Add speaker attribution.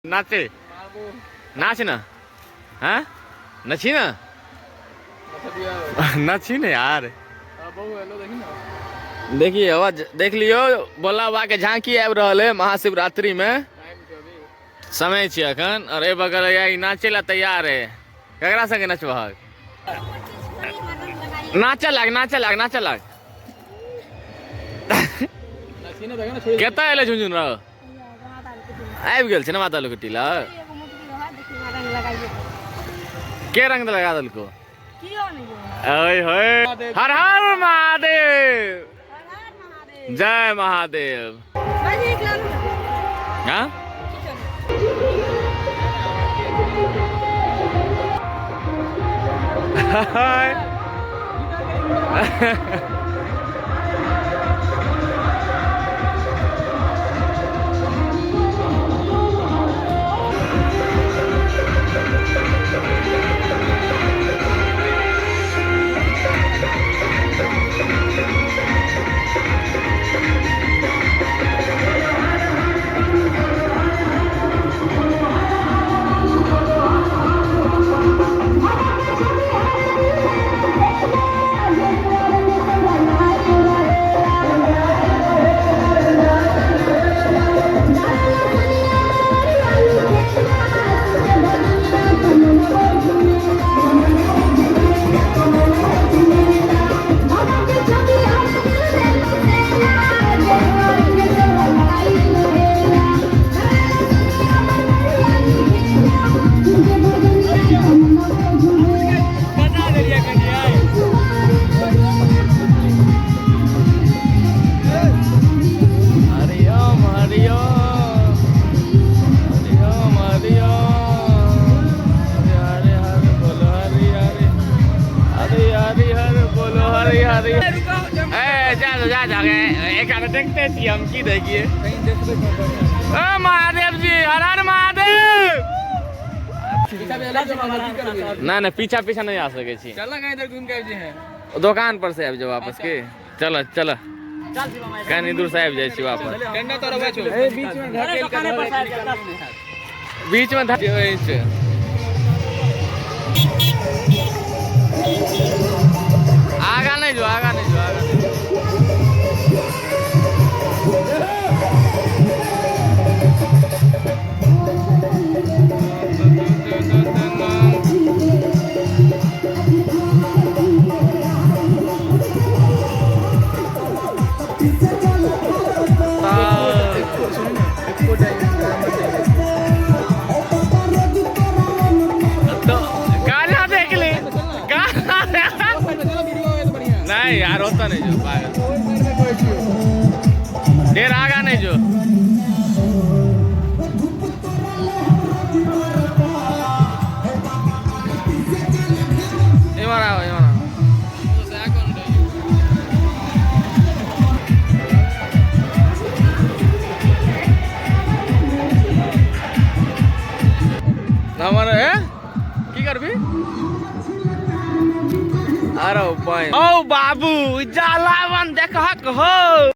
Speaker 1: नाचे नाच ना। हाँ नची ना, नची ना यार। देखिए आवाज देख लियो, भोला बाबा के झांकी आबि रहल है महाशिवरात्रि में। समय छै अखन। और ए बगल है नाचे ला तैयार है। ककरा संगे नचबहक? नाचे लाग, नाचे लाग, नाचे लाग। कतऽ एलै झुनझुन रह? आबि गेल छै ने माता लोक टीला के रंग लगा देलको? ओए होए, हर हर महादेव, जय महादेव। हाँ हरिओम हरिओम हरिओम हरिओम, हरे हरे बोलो हरि हरे, हरि हरि हरे बोलो हरि हरि। ए जा जा जा एक आधा देखते छी हम की देखिए। ओ महादेव जी, हर हर महादेव। ना ना पीछा पीछा नहीं आ सके छी।
Speaker 2: चल ना इधर घूम के आबि जे।
Speaker 1: दोकान पर से आबि जाओ वापस के। चलो चलो कनी दूर से आबि जाइ छी वापस।
Speaker 2: डंडा तोरा बचो बीच में धकेल के
Speaker 1: बीच में धकेल छै। आगा नहीं जो, आगा नहीं जो, आगा नहीं जो। तो गाना देख ले, गाना नहीं यार होता नहीं जो पागल देर आगा नहीं जो। इमर आओ, इमर आओ। हमर ए की करबी? अरे ओ बाबू जलावन देखहक हो।